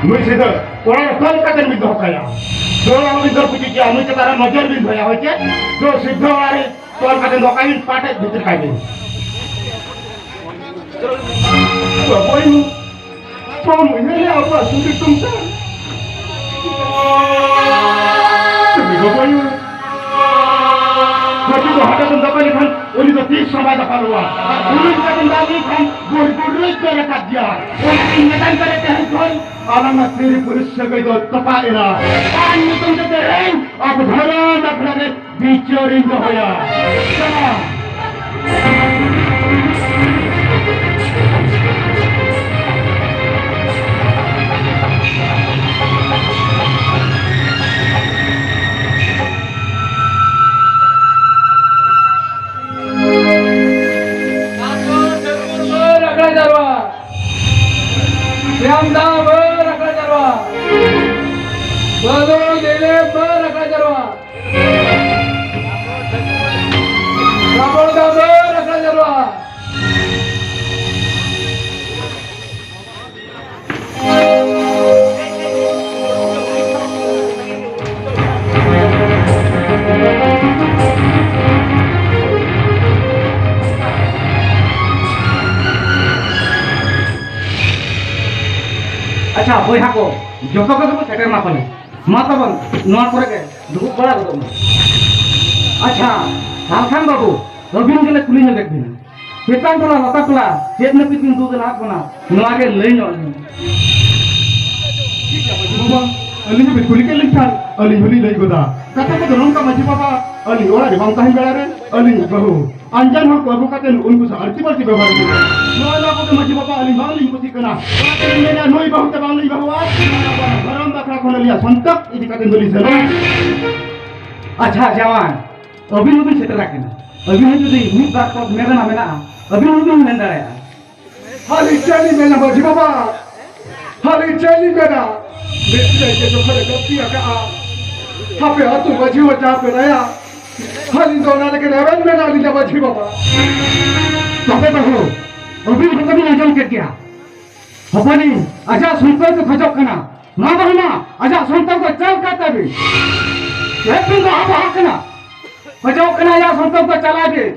ᱱᱩᱭ ᱥᱤᱫᱷᱟᱹ ᱚᱲᱟᱜ ᱨᱮ ᱛᱚᱞ ᱠᱟᱛᱮ ᱵᱤᱱ ᱫᱚᱦᱚ ᱠᱟᱭᱟ᱾ ᱫᱚ ᱚᱲᱟᱜ ᱵᱤᱱ ᱫᱚᱦᱚ ᱠᱚ ᱪᱮᱫ ᱪᱮᱫ, ᱱᱩᱭ ᱪᱮᱛᱟᱱ ᱨᱮ ᱱᱚᱡᱚᱨ ᱵᱤᱱ ᱫᱚᱦᱚᱭᱟ, ᱦᱳᱭ ᱪᱮ? ᱫᱚ ᱥᱤᱫᱷᱟᱹ ᱚᱲᱟᱜ ᱨᱮ ᱛᱚᱞ ᱠᱟᱛᱮ ᱫᱚᱦᱚ ᱠᱟᱭ ᱵᱤᱱ, ᱯᱟᱴᱮᱡ ᱵᱷᱤᱛᱤᱨ ᱠᱟᱭ ᱵᱤᱱ᱾ ᱵᱟᱵᱟᱭᱩ, ᱵᱟᱢ ᱩᱭᱦᱟᱹᱨ ᱞᱮᱫᱼᱟ ᱟᱵᱚᱣᱟᱜ ᱥᱩᱨ ᱫᱤᱥᱚᱢ ᱥᱮ? ᱪᱮᱫ ᱵᱟᱵᱟᱭᱩ? ᱵᱟᱹᱡᱩ ᱫᱚ ᱦᱟᱴᱟᱜ ᱮᱢ ᱫᱟᱯᱟ ᱞᱮᱠᱷᱟᱱ ᱩᱱᱤ ᱫᱚ ᱛᱤᱥ ᱦᱚᱸ ᱵᱟᱭ ᱫᱟᱯᱟᱞᱚᱜᱼᱟ᱾ ᱟᱨ ᱩᱱᱤ ᱞᱮᱠᱟᱛᱮᱢ ᱫᱟᱞ ᱞᱮᱠᱷᱟᱱ ᱜᱩᱲ ᱜᱩᱲ ᱨᱮ ᱯᱮᱨᱮ ᱠᱟᱫᱮᱭᱟ᱾ ᱚᱱᱟᱛᱮᱧ ᱢᱮᱛᱟᱢ ᱠᱟᱱᱟ ᱛᱮᱦᱮᱧ ᱠᱷᱚᱱ ᱟᱞᱟᱝᱟᱜ ᱥᱤᱨᱤ ᱯᱩᱨᱩᱥ ᱥᱟᱹᱜᱟᱹᱭ ᱫᱚ ᱛᱚᱯᱟᱜ ᱮᱱᱟ᱾ ᱟᱨ ᱱᱤᱛᱚᱝ ᱫᱚ ᱛᱮᱦᱮᱧ ᱟᱵᱚ ᱫᱷᱚᱨᱚᱢ ᱟᱠᱷᱲᱟ ᱨᱮ ᱵᱤᱪᱟᱹᱨᱤᱧ ᱫᱚᱦᱚᱭᱟ᱾ ᱪᱟᱞᱟᱜ᱾ ᱥᱟᱨᱡᱚᱢ ᱰᱟᱹᱨ ᱵᱟᱹᱨ ᱟᱠᱷᱲᱟ ᱡᱟᱨᱣᱟ᱾ ᱥᱮᱢ ᱫᱟ ᱵᱟᱹᱨ ᱟᱠᱷᱲᱟ ᱡᱟᱨᱣᱟ᱾ ᱵᱟᱹᱞᱩ ᱞᱤᱞᱮ ᱵᱟᱹᱨ ᱟᱠᱷᱲᱟ ᱡᱟᱨᱣᱟ᱾ ᱨᱟᱵᱚᱲ ᱫᱟ ᱵᱟᱹᱨ ᱟᱠᱷᱲᱟ ᱡᱟᱨᱣᱟ᱾ ᱟᱪᱪᱷᱟ ᱵᱚᱭᱦᱟ ᱠᱚ, ᱡᱚᱛᱚ ᱠᱚᱜᱮ ᱠᱚ ᱥᱮᱴᱮᱨ ᱱᱟ ᱯᱟᱞᱮ᱾ ᱢᱟ ᱛᱟᱵᱚᱱ, ᱱᱚᱣᱟ ᱠᱚᱨᱮ ᱜᱮ ᱫᱩᱲᱩᱵ ᱵᱟᱲᱟ ᱜᱚᱫᱚᱜ ᱢᱟ᱾ ᱟᱪᱪᱷᱟ, ᱥᱟᱞᱠᱷᱟᱱ ᱵᱟᱹᱵᱩ, ᱟᱹᱵᱤᱱ ᱜᱮᱞᱮ ᱠᱩᱞᱤ ᱧᱚᱜᱮᱫ ᱵᱤᱱᱟ᱾ ᱪᱮᱛᱟᱱ ᱴᱚᱞᱟ, ᱞᱟᱛᱟᱨ ᱴᱚᱞᱟ, ᱪᱮᱫ ᱱᱟᱹᱯᱤᱛ ᱵᱤᱱ ᱫᱩᱜ ᱞᱟᱦᱟᱜ ᱠᱟᱱᱟ, ᱱᱚᱣᱟ ᱜᱮ ᱞᱟᱹᱭ ᱧᱚᱜ ᱟᱹᱞᱤᱧ ᱢᱮ᱾ ᱴᱷᱤᱠ ᱜᱮᱭᱟ ᱢᱟᱹᱡᱷᱤ ᱵᱟᱵᱟ, ᱟᱹᱞᱤᱧ ᱦᱚᱸ ᱵᱤᱱ ᱠᱩᱞᱤ ᱠᱮᱫ ᱞᱤᱧ ᱠᱷᱟᱱ ᱟᱹᱞᱤᱧ ᱦᱚᱸᱞᱤᱧ ᱞᱟᱹᱭ ᱜᱚᱫᱟ᱾ ᱠᱟᱛᱷᱟ ᱠᱚᱫᱚ ᱱᱚᱝᱠᱟ ᱢᱟᱹᱡᱷᱤ ᱵᱟᱵᱟ, ᱟᱹᱞᱤᱧ ᱚᱲᱟᱜ ᱨᱮ ᱵᱟᱝ ᱛᱟᱦᱮᱱ ᱵᱮᱲᱟ ᱨᱮ ᱟᱹᱞᱤᱧ ᱵᱟᱹᱦᱩ ᱟᱱᱡᱟᱱ ᱦᱚᱲ ᱠᱚ ᱟᱹᱜᱩ ᱠᱟᱛᱮ ᱩᱱᱠᱩ ᱥᱟᱶ ᱟᱹᱲᱛᱤ ᱵᱟᱹᱲᱛᱤ ᱵᱮᱵᱚᱦᱟᱨ ᱦᱩᱭᱩᱜᱼᱟ᱾ ᱱᱚᱜᱼᱚᱭ ᱱᱚᱣᱟ ᱠᱚᱜᱮ ᱢᱟᱹᱡᱷᱤ ᱵᱟᱵᱟ ᱟᱹᱞᱤᱧ ᱵᱟᱝᱞᱤᱧ ᱠᱩᱥᱤᱜ ᱠᱟᱱᱟ᱾ ᱚᱱᱟᱛᱮᱞᱤᱧ ᱢᱮᱱᱟ ᱱᱩᱭ ᱵᱟᱹᱦᱩ ᱛᱮ ᱵᱟᱝᱞᱤᱧ ᱵᱟᱹᱦᱩᱜᱼᱟ᱾ ᱫᱷᱚᱨᱚᱢ ᱵᱟᱠᱷᱨᱟ ᱠᱷᱚᱱ ᱟᱹᱞᱤᱧᱟᱜ ᱥᱚᱱᱛᱚᱠ ᱤᱫᱤ ᱠᱟᱛᱮ ᱫᱚᱞᱤᱧ ᱥᱮᱱᱚᱜᱼᱟ᱾ ᱟᱪᱪᱷᱟ ᱡᱟᱶᱟᱭ, ᱟᱹᱵᱤᱱ ᱦᱚᱸᱵᱤᱱ ᱥᱮᱴᱮᱨ ᱟᱠᱟᱱᱟ᱾ ᱟᱹᱵᱤᱱ ᱦᱚᱸ ᱡᱩᱫᱤ ᱢᱤᱫ ᱵᱟᱨ ᱯᱚᱫ ᱢᱮᱱ ᱨᱮᱱᱟᱜ ᱢᱮᱱᱟᱜᱼᱟ, ᱟᱹᱵᱤᱱ ᱦᱚᱸᱵᱤᱱ ᱢᱮᱱ ᱫᱟᱲᱮᱭᱟᱜᱼᱟ᱾ ᱦᱟᱹᱞᱤ ᱪᱮᱫ ᱞᱤᱧ ᱢᱮᱱᱟ ᱢᱟᱹᱡᱷᱤ ᱵᱟᱵᱟ? ᱦᱟᱹᱞᱤ ᱪᱮᱫ ᱞᱤᱧ ᱢᱮᱱᱟ? ᱢᱤᱫᱴᱮᱡ ᱜᱮ ᱡᱚᱠᱷᱚᱱᱮ ᱜᱟᱹᱞᱛᱤ ᱟᱠᱟᱜᱼᱟ, ᱟᱯᱮ ᱟᱹᱛᱩ ᱢᱟᱹᱡᱷᱤ ᱦᱚᱸ ᱡᱟ ᱯᱮ ᱞᱟᱹᱭᱟ, ᱟᱹᱞᱤᱧ ᱫᱚ ᱚᱱᱟ ᱞᱟᱹᱜᱤᱫ ᱨᱮᱵᱮᱱ ᱢᱮᱱᱟ ᱟᱹᱞᱤᱧ ᱫᱚ ᱢᱟᱹᱡᱷᱤ ᱵᱟᱵᱟ᱾ ᱛᱚᱵᱮ ᱵᱟᱹᱦᱩ, ᱟᱹᱵᱤᱱ ᱦᱚᱸ ᱛᱚᱵᱤᱱ ᱟᱸᱡᱚᱢ ᱠᱮᱫ ᱜᱮᱭᱟ᱾ ᱦᱚᱯᱚᱱᱤᱧ ᱟᱡᱟᱜ ᱥᱚᱱᱛᱚᱨ ᱠᱚ ᱠᱷᱚᱡᱚᱜ ᱠᱟᱱᱟ᱾ ᱢᱟ ᱵᱟᱹᱦᱩ ᱢᱟ, ᱟᱡᱟᱜ ᱥᱚᱱᱛᱚᱨ ᱠᱚ ᱪᱟᱞ ᱠᱟᱜ ᱛᱟᱵᱤᱱ᱾ ᱪᱮᱫ ᱵᱤᱱ ᱵᱟᱦᱟ ᱵᱟᱦᱟᱜ ᱠᱟᱱᱟ? ᱠᱷᱚᱡᱚᱜ ᱠᱟᱱᱟ ᱟᱡᱟᱜ ᱥᱚᱱᱛᱚᱨ ᱠᱚ ᱪᱟᱞᱟᱭ ᱵᱤᱱ᱾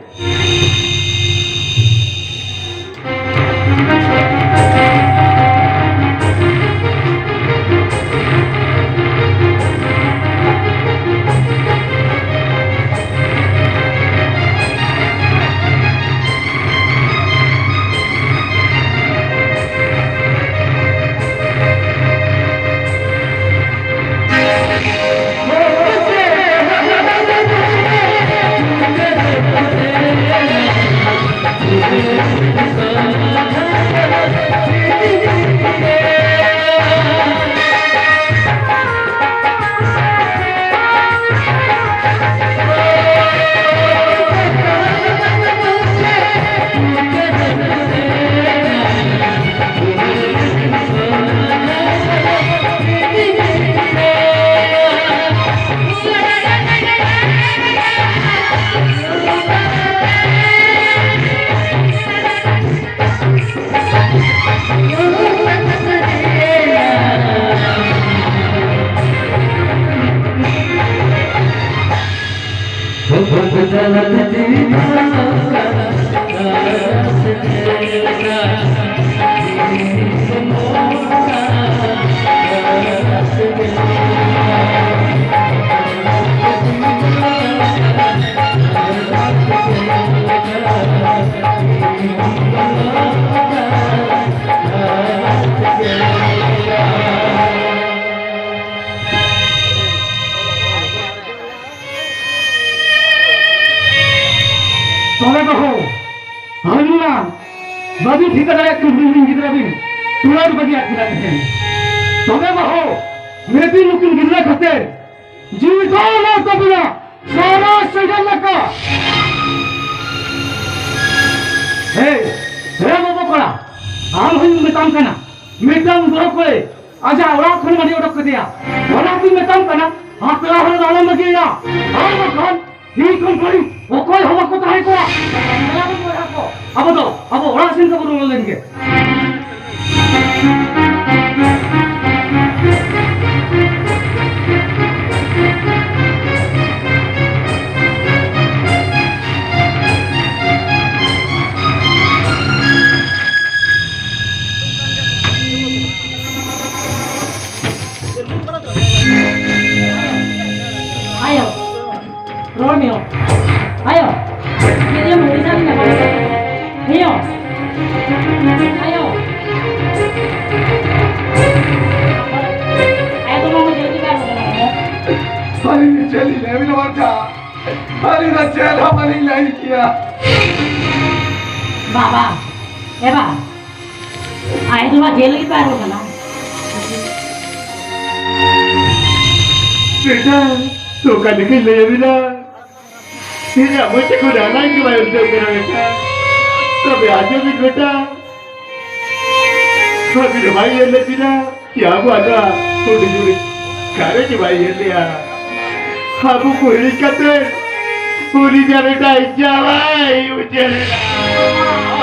ᱛᱚᱵᱮ ᱵᱟᱹᱦᱩ, ᱟᱹᱞᱤᱧ ᱢᱟ ᱵᱟᱹᱵᱤᱱ ᱴᱷᱤᱠᱟᱹ ᱫᱟᱲᱮᱭᱟᱜ ᱠᱟᱱ ᱦᱩᱰᱤᱧ ᱦᱩᱰᱤᱧ ᱜᱤᱫᱽᱨᱟᱹ ᱵᱤᱱ ᱴᱩᱣᱟᱹᱨ ᱵᱟᱹᱜᱤᱭᱟᱜ ᱠᱤᱱᱟ ᱛᱮᱦᱮᱧ᱾ ᱛᱚᱵᱮ ᱵᱟᱹᱦᱩ, ᱢᱮᱫᱤᱱ ᱱᱩᱠᱤᱱ ᱜᱤᱫᱽᱨᱟᱹ ᱠᱷᱟᱹᱛᱤᱨ ᱡᱤᱣᱤ ᱫᱚ ᱮᱢᱟᱜ ᱛᱟᱵᱤᱱᱟ ᱥᱟᱨᱟ ᱥᱮᱸᱜᱮᱞ ᱞᱮᱠᱟ᱾ ᱦᱮ, ᱦᱮ ᱵᱟᱹᱵᱩ ᱠᱚᱲᱟ, ᱟᱢ ᱦᱚᱧ ᱢᱮᱛᱟᱢ ᱠᱟᱱᱟ, ᱢᱤᱫᱴᱟᱝ ᱵᱟᱹᱦᱩ ᱠᱩᱲᱤ ᱟᱡᱟᱜ ᱚᱲᱟᱜ ᱠᱷᱚᱱ ᱢᱟᱹᱰᱤ ᱚᱰᱚᱠ ᱠᱮᱫᱮᱭᱟ᱾ ᱚᱱᱟᱛᱤᱧ ᱢᱮᱛᱟᱢ ᱠᱟᱱᱟ, ᱦᱟᱯᱲᱟ ᱦᱚᱲ ᱫᱚ ᱟᱞᱚᱢ ᱵᱟᱹᱜᱤᱭᱟ, ᱟᱨ ᱵᱟᱝᱠᱷᱟᱱ ᱤᱧ ᱠᱷᱚᱱ ᱵᱟᱹᱲᱤᱡ ᱚᱠᱚᱭ ᱦᱚᱸ ᱵᱟᱠᱚ ᱛᱟᱦᱮᱸ ᱠᱚᱜᱼᱟ᱾ ᱫᱮᱞᱟ ᱵᱚᱱ ᱵᱚᱭᱦᱟ ᱠᱚ, ᱟᱵᱚ ᱫᱚ ᱟᱵᱚ ᱚᱲᱟᱜ ᱥᱮᱱ ᱜᱮᱵᱚᱱ ᱨᱩᱣᱟᱹᱲ ᱞᱮᱱ ᱜᱮ᱾ ᱟᱭᱳ᱾ ᱟᱭᱳ, ᱛᱚ ᱵᱟᱵᱟ ᱡᱚᱞᱫᱤ ᱵᱟᱭ ᱩᱰᱩᱠ ᱠᱟᱱᱟ᱾ ᱟᱹᱞᱤᱧ ᱫᱚ ᱪᱮᱫ ᱞᱤᱧ ᱞᱟᱹᱭ ᱟᱹᱵᱤᱱᱟ ᱵᱟᱧᱪᱟ? ᱟᱹᱞᱤᱧ ᱫᱚ ᱪᱮᱫ ᱦᱚᱸ ᱵᱟᱹᱞᱤᱧ ᱞᱟᱹᱭ ᱠᱮᱭᱟ᱾ ᱵᱟᱵᱟ, ᱮ ᱵᱟ, ᱟᱭᱳ ᱫᱚ ᱵᱟ ᱡᱮᱞ ᱞᱟᱹᱜᱤᱫ ᱵᱟᱭ ᱩᱰᱩᱠ ᱠᱟᱱᱟ᱾ ᱵᱮᱴᱟ, ᱛᱚ ᱚᱠᱟ ᱞᱮᱠᱟᱧ ᱞᱟᱹᱭ ᱟᱹᱵᱤᱱᱟ? ᱤᱧᱟᱜ ᱢᱚᱪᱟ ᱠᱷᱚᱱ ᱟᱲᱟᱝ ᱜᱮ ᱵᱟᱭ ᱩᱰᱩᱠ ᱠᱟᱱᱟ ᱵᱮᱴᱟ᱾ ᱛᱚᱵᱮ ᱟᱸᱡᱚᱢ ᱵᱤᱱ ᱵᱮᱴᱟ, ᱟᱹᱵᱤᱱ ᱫᱚ ᱵᱟᱭ ᱧᱮᱞ ᱞᱮᱫ ᱵᱤᱱᱟ ᱠᱤ ᱟᱵᱚᱣᱟᱜ ᱱᱚᱣᱟ ᱦᱩᱰᱤᱧ ᱦᱩᱰᱤᱧ ᱜᱷᱟᱨᱚᱸᱡᱽ ᱵᱟᱭ ᱧᱮᱞ ᱞᱮᱜᱼᱟ? ᱟᱵᱚ ᱠᱚ ᱦᱤᱲᱤᱧ ᱠᱟᱛᱮ ᱩᱱᱤ ᱡᱮ ᱵᱮᱴᱟ ᱡᱟᱶᱟᱭ ᱩᱪᱟᱹᱲ ᱮᱱᱟ᱾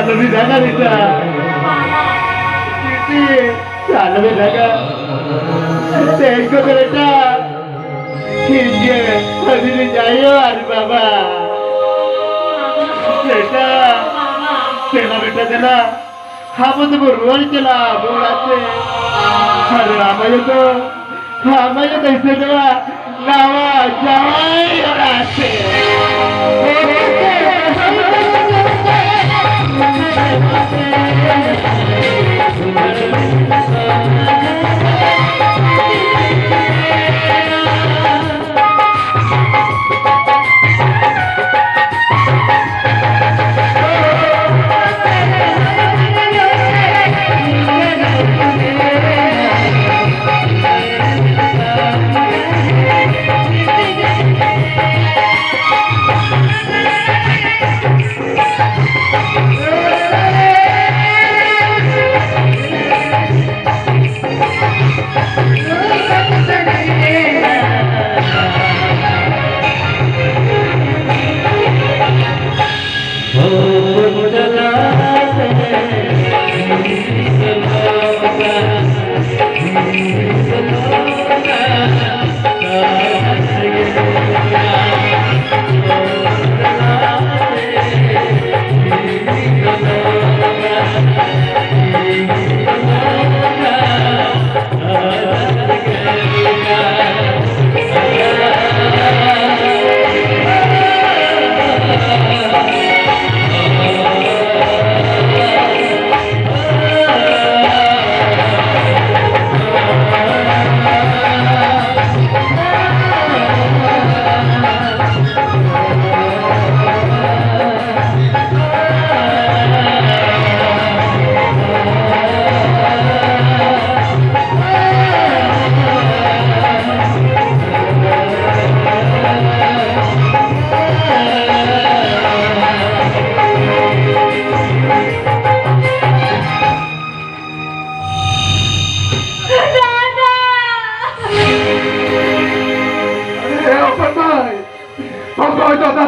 ᱟᱞᱚᱵᱤᱱ ᱨᱟᱜᱟ ᱵᱮᱴᱟ᱾ ᱵᱤᱴᱤ, ᱟᱞᱚᱵᱤᱱ ᱨᱟᱜᱟ᱾ ᱛᱮᱦᱮᱧ ᱠᱷᱚᱱ ᱫᱚ ᱵᱮᱴᱟ, ᱤᱧ ᱜᱮ ᱟᱹᱵᱤᱱᱤᱡ ᱟᱭᱳ ᱟᱨ ᱵᱟᱵᱟ᱾ ᱵᱮᱴᱟ, ᱫᱮᱞᱟ ᱵᱮᱴᱟ, ᱫᱮᱞᱟ᱾ ᱟᱵᱚ ᱫᱚᱵᱚ ᱨᱩᱣᱟᱹᱲ ᱪᱟᱞᱟᱜᱼᱟ ᱟᱵᱚ ᱚᱲᱟᱜ ᱛᱮ᱾ ᱟᱨ ᱟᱢ ᱟᱭᱳ ᱫᱚ, ᱟᱢ ᱟᱭᱳ ᱫᱚᱭ ᱥᱮᱱᱚᱜᱼᱟ ᱱᱟᱣᱟ ᱡᱟᱶᱟᱭ ᱚᱲᱟᱜ ᱛᱮ᱾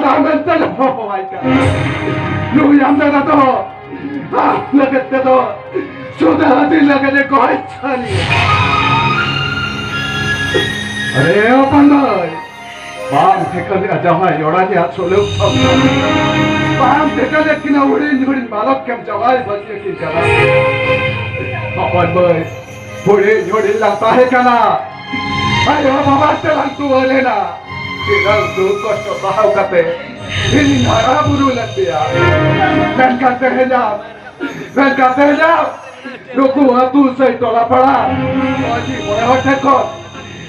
ᱫᱟᱫᱟ ᱢᱮᱱᱛᱮ ᱞᱮ ᱦᱚᱦᱚᱣᱟᱭ ᱠᱟᱱᱟ᱾ ᱱᱩᱭ ᱟᱢ ᱫᱟᱫᱟ ᱫᱚ ᱟᱢ ᱞᱟᱹᱜᱤᱫ ᱛᱮᱫᱚ ᱥᱩᱫᱷᱟᱹ ᱦᱟᱹᱛᱤ ᱞᱟᱹᱜᱤᱫ ᱮ ᱜᱚᱡ ᱥᱟᱹᱨᱤᱭᱟ᱾ ᱟᱨᱮ ᱦᱚᱯᱚᱱ ᱵᱷᱟᱹᱭ, ᱵᱟᱢ ᱴᱷᱤᱠᱟᱹ ᱞᱮᱫᱼᱟ ᱡᱟᱶᱟᱭ ᱚᱲᱟᱜ ᱨᱮᱭᱟᱜ ᱥᱩᱞᱩᱠ ᱥᱚᱝᱥᱟᱨ᱾ ᱵᱟᱢ ᱴᱷᱤᱠᱟᱹ ᱞᱮᱫ ᱠᱤᱱᱟ ᱦᱩᱰᱤᱧ ᱦᱩᱰᱤᱧ ᱵᱟᱞᱚᱠ ᱠᱮᱢ ᱡᱟᱶᱟᱭ ᱵᱟᱹᱜᱤ ᱟᱹᱠᱤᱱ ᱠᱟᱱᱟ᱾ ᱦᱚᱯᱚᱱ ᱵᱷᱟᱹᱭ, ᱦᱩᱰᱤᱧ ᱦᱩᱰᱤᱧ ᱞᱟᱝ ᱛᱟᱦᱮᱸ ᱠᱟᱱᱟ᱾ ᱟᱭᱳ ᱵᱟᱵᱟ ᱛᱮᱞᱟᱝ ᱛᱩᱣᱟᱹ ᱞᱮᱱᱟ᱾ ᱛᱤᱱᱟᱹᱜ ᱫᱩᱠ ᱠᱚᱥᱴᱚ ᱥᱟᱦᱟᱣ ᱠᱟᱛᱮ ᱤᱧᱤᱧ ᱦᱟᱨᱟ ᱵᱩᱨᱩ ᱞᱮᱫ ᱯᱮᱭᱟ᱾ ᱢᱮᱱᱠᱷᱟᱱ ᱛᱮᱦᱮᱧ ᱟᱢ, ᱢᱮᱱᱠᱷᱟᱱ ᱛᱮᱦᱮᱧ ᱟᱢ ᱱᱩᱠᱩ ᱟᱹᱛᱩ ᱥᱮ ᱴᱚᱞᱟ ᱯᱟᱲᱟ ᱢᱟᱹᱡᱷᱤ ᱢᱚᱬᱮ ᱦᱚᱲ ᱴᱷᱮᱱ ᱠᱷᱚᱱ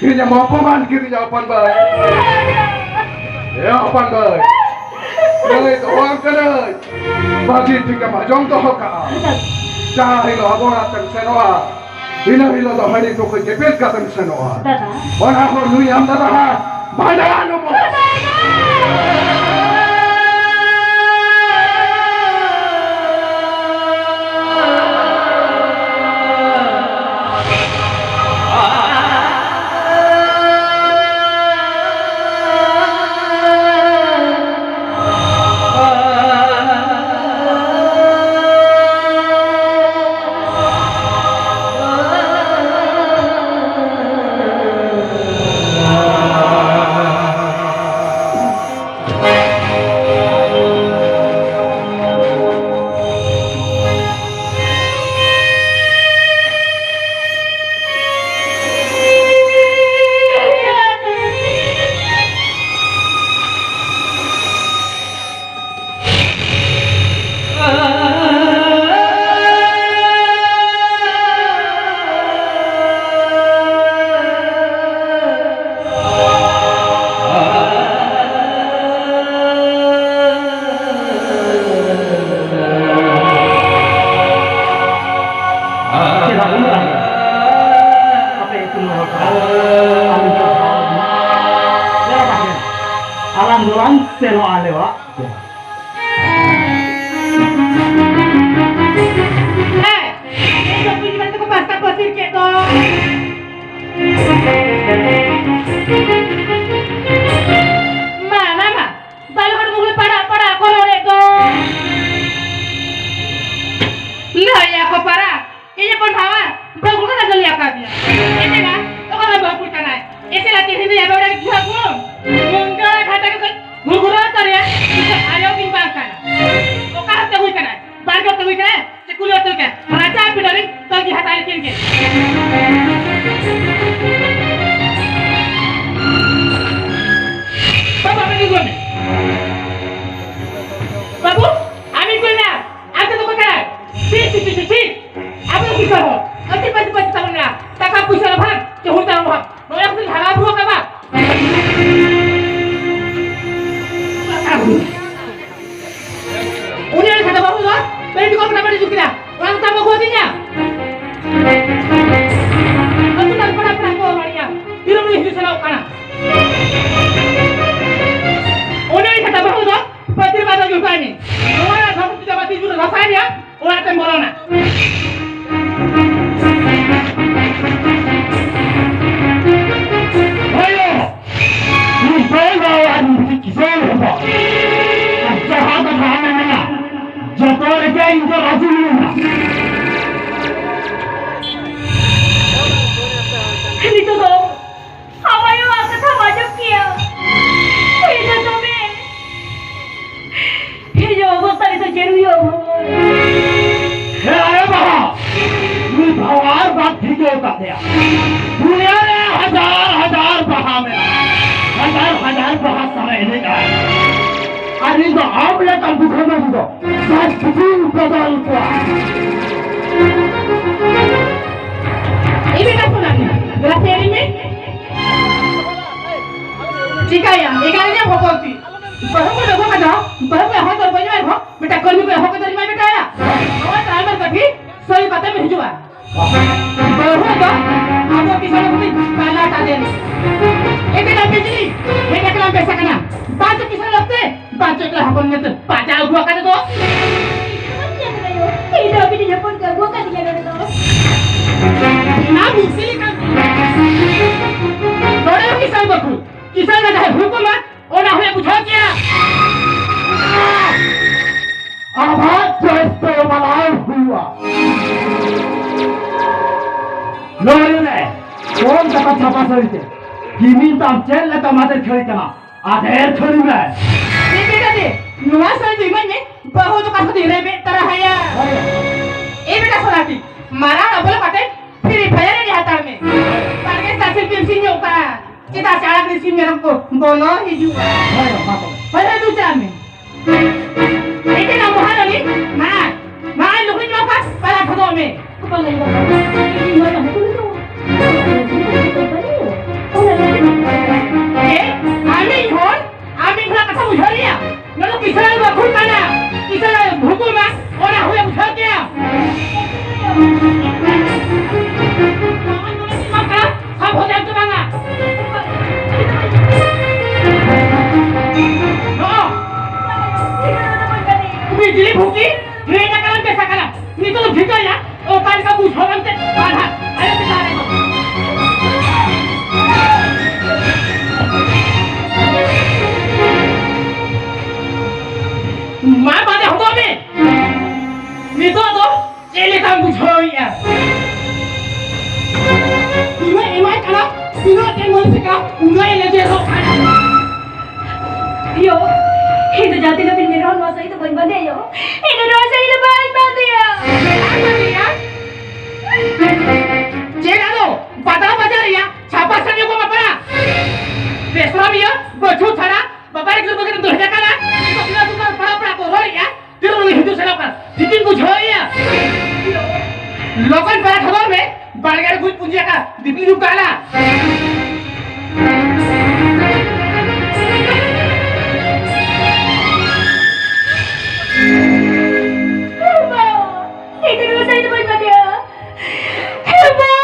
ᱤᱧᱮᱢ ᱚᱯᱚᱢᱟᱱ ᱠᱤᱫᱤᱧᱟ ᱦᱚᱯᱚᱱ ᱵᱷᱟᱹᱭ᱾ ᱮ ᱦᱚᱯᱚᱱ ᱵᱷᱟᱹᱭ, ᱞᱟᱹᱭ ᱫᱚᱦᱚᱣᱟᱢ ᱠᱟᱹᱱᱟᱹᱧ, ᱵᱷᱟᱹᱜᱤ ᱴᱷᱤᱠᱮᱢ ᱟᱸᱡᱚᱢ ᱫᱚᱦᱚ ᱠᱟᱜᱼᱟ᱾ ᱡᱟᱦᱟᱸ ᱦᱤᱞᱳᱜ ᱟᱵᱚ ᱚᱲᱟᱜ ᱛᱮᱢ ᱥᱮᱱᱚᱜᱼᱟ, ᱤᱱᱟᱹ ᱦᱤᱞᱳᱜ ᱫᱚ ᱦᱟᱺᱰᱤ ᱴᱩᱠᱩᱡ ᱫᱤᱯᱤᱞ ᱠᱟᱛᱮᱢ ᱥᱮᱱᱚᱜᱼᱟ᱾ ᱫᱟᱫᱟ᱾ ᱚᱱᱟ ᱦᱚᱸ ᱱᱩᱭ ᱟᱢ ᱫᱟᱫᱟ ᱦᱟᱸᱜ ᱵᱷᱟᱸᱰᱟᱱ ᱩᱢᱩᱞ᱾ ᱪᱮᱫᱟᱜ ᱩᱱᱟᱹᱜ ᱟᱸᱡᱮᱫ? ᱟᱯᱮ ᱤᱛᱩᱱ ᱢᱟᱦᱟ ᱠᱚ ᱟᱞᱚ ᱪᱟᱞᱟᱜ ᱢᱟ᱾ ᱫᱮᱞᱟ ᱛᱟᱦᱞᱮ, ᱟᱞᱟᱝ ᱫᱚᱞᱟᱝ ᱥᱮᱱᱚᱜᱼᱟ ᱟᱞᱮ ᱚᱲᱟᱜ ᱛᱮ᱾ ᱦᱮᱸ, ᱤᱧ ᱫᱚ ᱠᱩᱲᱤ ᱜᱤᱫᱽᱨᱟᱹ ᱛᱟᱠᱚ ᱯᱟᱥᱛᱟ ᱠᱚ ᱟᱹᱥᱤᱨ ᱠᱮᱫ ᱫᱚ᱾ ᱢᱟ, ᱢᱟ, ᱢᱟ, ᱵᱟ, ᱟᱨ ᱵᱟᱦᱟ ᱥᱟᱨᱮ ᱮᱱᱮᱡ ᱟᱭ᱾ ᱟᱨ ᱤᱧ ᱫᱚ ᱟᱢ ᱞᱮᱠᱟᱱ ᱵᱩᱫᱷᱟᱹ ᱢᱟᱹᱱᱢᱤ ᱫᱚ ᱥᱟᱡᱽ ᱯᱤᱪᱷᱤᱧ ᱵᱚᱫᱚᱞ ᱠᱚᱣᱟ᱾ ᱤᱧ ᱢᱤᱫᱴᱟᱝ ᱯᱷᱳᱱ ᱟᱹᱧ ᱢᱮ᱾ ᱜᱟᱛᱮ ᱟᱹᱧ ᱢᱮ᱾ ᱪᱤᱠᱟᱹᱭᱟ? ᱮᱜᱟᱨᱚ ᱨᱮᱭᱟᱜ ᱦᱚᱯᱚᱱ ᱛᱤ᱾ ᱵᱟᱹᱦᱩ ᱠᱚ ᱫᱚᱦᱚ ᱠᱟᱫᱟ, ᱵᱟᱹᱦᱩ ᱠᱚ ᱦᱚᱲ ᱫᱚ ᱵᱟᱹᱧ ᱟᱨᱦᱚᱸ, ᱢᱤᱫᱴᱟᱝ ᱠᱟᱹᱢᱤ ᱠᱚ ᱮᱦᱚᱵ ᱠᱟᱫᱟ, ᱢᱟ ᱢᱮᱛᱟᱭᱟ᱾ ᱱᱚᱣᱟ ᱰᱨᱟᱭᱵᱷᱟᱨ ᱠᱟᱹᱴᱷᱤ ᱥᱟᱹᱨᱤ ᱠᱟᱛᱮᱢ ᱦᱤᱡᱩᱜᱼᱟ᱾ ᱵᱟᱹᱦᱩ ᱫᱚ ᱟᱵᱚ ᱠᱤᱥᱟᱹᱬ ᱠᱚᱴᱷᱮᱱ ᱯᱟᱞᱟ ᱛᱟᱫᱮᱱ᱾ ᱮᱠᱮᱱᱟ ᱵᱤᱡᱽᱞᱤ, ᱦᱮᱡ ᱟᱠᱟᱱᱟ, ᱵᱮᱥ ᱟᱠᱟᱱᱟ᱾ ᱵᱟᱝ ᱪᱚ ᱠᱤᱥᱟᱹᱬ ᱚᱠᱛᱮ, ᱵᱟᱝ ᱪᱚ ᱮᱠᱞᱟ ᱦᱚᱯᱚᱱ ᱧᱮᱞᱛᱮ ᱯᱟᱸᱡᱟ ᱟᱹᱜᱩ ᱟᱠᱟᱫᱮ ᱫᱚ᱾ ᱤᱧ ᱫᱚ ᱵᱤᱴᱤ ᱦᱚᱯᱚᱱ ᱠᱚ ᱟᱹᱜᱩ ᱟᱠᱟᱫᱤᱧᱟ ᱱᱚᱰᱮ ᱫᱚ᱾ ᱚᱱᱟ ᱢᱤᱥᱤ ᱞᱮᱠᱟᱱ ᱱᱚᱰᱮ ᱫᱚ ᱠᱤᱥᱟᱹᱬ ᱵᱟᱹᱦᱩ, ᱠᱤᱥᱟᱹᱬ ᱨᱮ ᱡᱟᱦᱟᱸᱭ ᱦᱩᱭ ᱠᱚᱜ ᱢᱟ, ᱚᱱᱟ ᱦᱩᱭ ᱵᱩᱡᱷᱟᱹᱣ ᱠᱮᱭᱟ᱾ ᱟᱵᱟᱨ ᱪᱚᱭᱮᱥ ᱛᱮ ᱮᱢᱟᱞᱟᱭ ᱦᱩᱭᱩᱜᱼᱟ᱾ ᱱᱚᱰᱮ ᱨᱮ ᱠᱚᱢ ᱠᱟᱛᱷᱟ ᱪᱷᱟᱯᱟ ᱥᱟᱹᱨᱤ ᱛᱮ ᱠᱤᱢᱤᱱ ᱛᱟᱢ ᱪᱮᱫ ᱞᱮᱠᱟ ᱢᱟᱫᱮᱨ ᱠᱷᱟᱹᱲᱤ ᱠᱟᱱᱟ, ᱟᱫᱮᱨ ᱠᱷᱟᱹᱲᱤ ᱢᱮ᱾ ᱪᱮᱫ ᱵᱮᱴᱟ ᱫᱮ, ᱱᱚᱣᱟ ᱥᱟᱹᱨᱤ ᱫᱚ ᱤᱢᱟᱹᱧ ᱢᱮ, ᱵᱟᱹᱦᱩ ᱫᱚ ᱠᱟᱛᱷᱟ ᱫᱚᱧ ᱨᱮᱵᱮᱫ ᱛᱟᱨᱟ ᱦᱟᱭᱟ᱾ ᱦᱳᱭ᱾ ᱮ ᱵᱮᱴᱟ ᱥᱚᱱᱟᱴᱤ, ᱢᱟᱨᱟᱝ ᱟᱵᱚᱞ ᱠᱟᱛᱮ ᱯᱷᱨᱤ ᱯᱷᱟᱭᱟᱨ ᱮᱱᱮᱡ ᱦᱟᱛᱟᱲ ᱢᱮ᱾ ᱵᱟᱲᱜᱮ ᱥᱮᱫ ᱥᱤᱞᱯᱤ ᱥᱤᱧ ᱧᱚᱜ ᱠᱟᱜᱼᱟ᱾ ᱪᱮᱫᱟᱜ ᱥᱮ ᱟᱲᱟᱜ ᱨᱮ ᱥᱤᱢ ᱢᱮᱨᱚᱢ ᱠᱚ ᱵᱚᱞᱚ ᱦᱤᱡᱩᱜᱼᱟ᱾ ᱦᱳᱭ, ᱢᱟ ᱛᱚᱵᱮ᱾ ᱦᱳᱭ, ᱦᱳᱭ, ᱫᱩ ᱪᱟᱜ ᱢᱮ᱾ ᱮᱠᱮᱱ ᱟᱢ ᱢᱚᱦᱟᱨᱟᱱᱤ, ᱢᱟ, ᱢᱟ, ᱞᱩᱜᱽᱲᱤ ᱧᱚᱜ ᱠᱟᱜ, ᱯᱟᱞᱟ ᱴᱷᱚᱫᱚᱜ ᱢᱮ᱾ ᱵᱟᱝ ᱞᱟᱹᱭ ᱵᱟᱝ᱾ ᱤᱧ ᱢᱟ ᱵᱟᱝ ᱠᱚ ᱞᱟᱹᱭ ᱫᱚ᱾ ᱚᱱᱟ ᱞᱟᱹᱜᱤᱫ ᱛᱮ ᱵᱟᱹᱧ ᱞᱟᱹᱭᱟ᱾ ᱮ, ᱟᱢᱤᱡ ᱦᱚᱲ, ᱟᱢᱤᱡ ᱦᱚᱲ ᱠᱟᱛᱷᱟ ᱵᱩᱡᱷᱟᱹᱣ ᱞᱮᱭᱟ᱾ ᱱᱚᱰᱮ ᱠᱤᱥᱟᱹᱬ ᱵᱟᱠᱷᱳᱞ ᱠᱟᱱᱟ, ᱠᱤᱥᱟᱹᱬ ᱵᱷᱩᱠᱩ ᱢᱟ, ᱚᱱᱟ ᱦᱩᱭ ᱵᱩᱡᱷᱟᱹᱣ ᱠᱮᱭᱟ᱾ ᱥᱟᱵ ᱦᱚᱫᱮ ᱟᱢ ᱪᱟᱵᱟᱝᱟ᱾ ᱱᱚᱜᱼᱚ, ᱵᱤᱡᱽᱞᱤ ᱵᱷᱩᱠᱤ, ᱨᱮᱰ ᱟᱠᱟᱱᱟᱢ, ᱵᱮᱥ ᱟᱠᱟᱱᱟᱢ᱾ ᱱᱤᱛᱚᱜ ᱫᱚ ᱴᱷᱤᱠᱟᱹᱭᱟ, ᱚᱠᱟ ᱞᱮᱠᱟ ᱵᱩᱡᱷᱟᱹᱣ ᱮᱱᱛᱮ, ᱟᱨ ᱦᱟᱸᱜ, ᱟᱭᱳ ᱪᱮᱛᱟᱱ ᱨᱮ᱾ ᱢᱟ ᱵᱟᱫᱮ ᱦᱚᱫᱚᱜ ᱢᱮ᱾ ᱱᱤᱛᱚᱜ ᱫᱚ ᱪᱮᱫ ᱞᱮᱠᱟᱢ ᱵᱩᱡᱷᱟᱹᱣᱮᱫᱼᱟ? ᱛᱤᱱᱟᱹᱜ ᱮᱢᱟᱭ ᱠᱟᱱᱟ, ᱛᱤᱱᱟᱹᱜ ᱮᱢ ᱢᱟᱹᱞᱤᱥ ᱠᱟᱱᱟ, ᱩᱱᱟᱹᱜ ᱮ ᱞᱮᱡᱮᱨᱚᱜ ᱠᱟᱱᱟ᱾ ᱭᱳ, ᱤᱧ ᱫᱚ ᱡᱟᱦᱟᱸ ᱛᱤᱱᱟᱹᱜ ᱵᱤᱱ ᱢᱮᱱ ᱨᱮᱦᱚᱸ ᱱᱚᱣᱟ ᱥᱟᱹᱲᱤ ᱫᱚ ᱵᱟᱹᱧ ᱵᱟᱸᱫᱮᱭᱟ ᱭᱳ᱾ ᱤᱧ ᱫᱚ ᱱᱚᱣᱟ ᱥᱟᱹᱲᱤ ᱫᱚ ᱵᱟᱹᱧ ᱵᱟᱸᱫᱮᱭᱟ᱾ ᱪᱮᱫ ᱟᱫᱚ? ᱵᱟᱫᱟ ᱵᱟᱡᱟᱨ ᱨᱮᱭᱟᱜ ᱪᱷᱟᱯᱟ ᱥᱟᱹᱲᱤ ᱠᱚ ᱵᱟᱯᱞᱟ? ᱵᱮᱥᱨᱟᱢ ᱤᱭᱟᱹ? ᱪᱟᱞᱟᱜ᱾ ᱤᱧ ᱫᱚ ᱱᱚᱣᱟ ᱥᱟᱹᱲᱤ ᱫᱚ ᱵᱟᱹᱧ ᱵᱟᱸᱫᱮᱭᱟ᱾ ᱦᱮ ᱵᱟᱵᱟ!